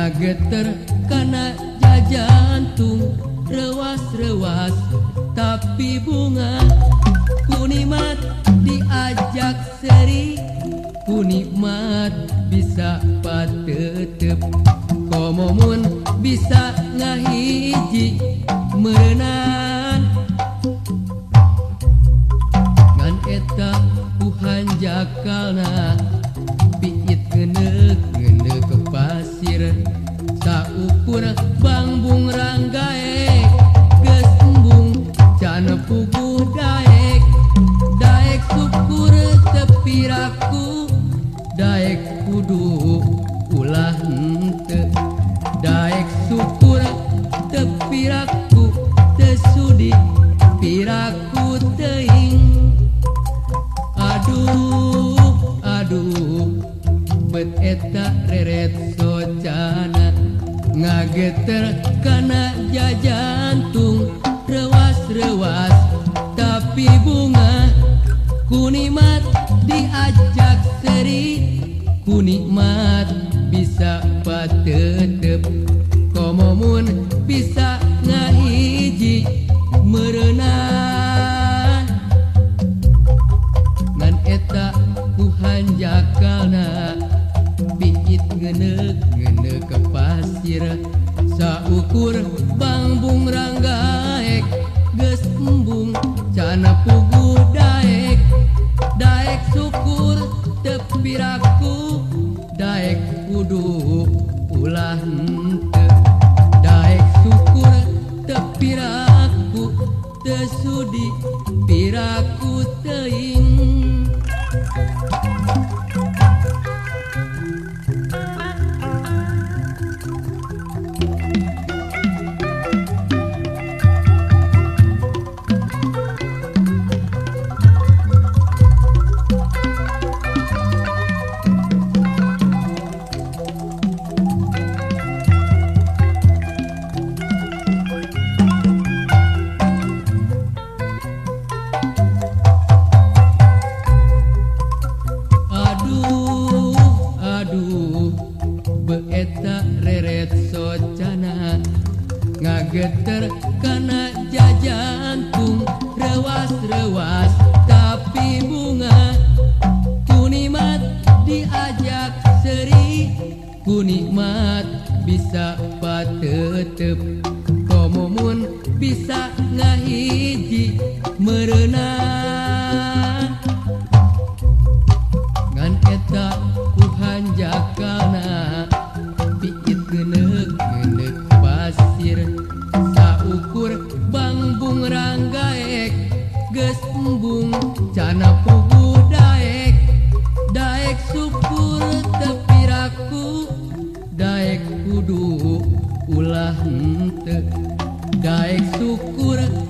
Ngageter kana jajantung rewas-rewas tapi bunga kunikmat diajak seri kunikmat bisa patetep komomun bisa ngahiji meureunan ngan eta ku hanjakalna piit ngeuneuh ngeuneuh ke pasir saukur bangbung ranggaek geus embung can puguh daek daek syukur teu piraku daek kudu ulah henteu daek syukur teu piraku teu sudi piraku teuing. Aduh aduh bet eta reret socana ngageter kana jajantung rewas-rewas tapi bunga kunikmat diajak seri kunikmat bisa patetep komomun bisa ngahiji meureunan ngan eta ku hanjakalna piit ngeuneuh ngeuneuh ke pasir saukur bangbung ranggaek geus embung cana puguh daek daek syukur teu piraku daek kudu ulah henteu daek syukur teu piraku teu sudi piraku teuing. Aduh beeta reret socana ngageter kana jajantung rewas-rewas tapi bunga kunikmat diajak seri kunikmat bisa patetep komomun bisa ngahiji meureunan ngan eta ku hanjakalna piit ngeuneuh ngeuneuh pasir saukur bangbung ranggaek geus embung cana puguh daek daek syukur teu piraku daek kudu ulah henteu daek syukur.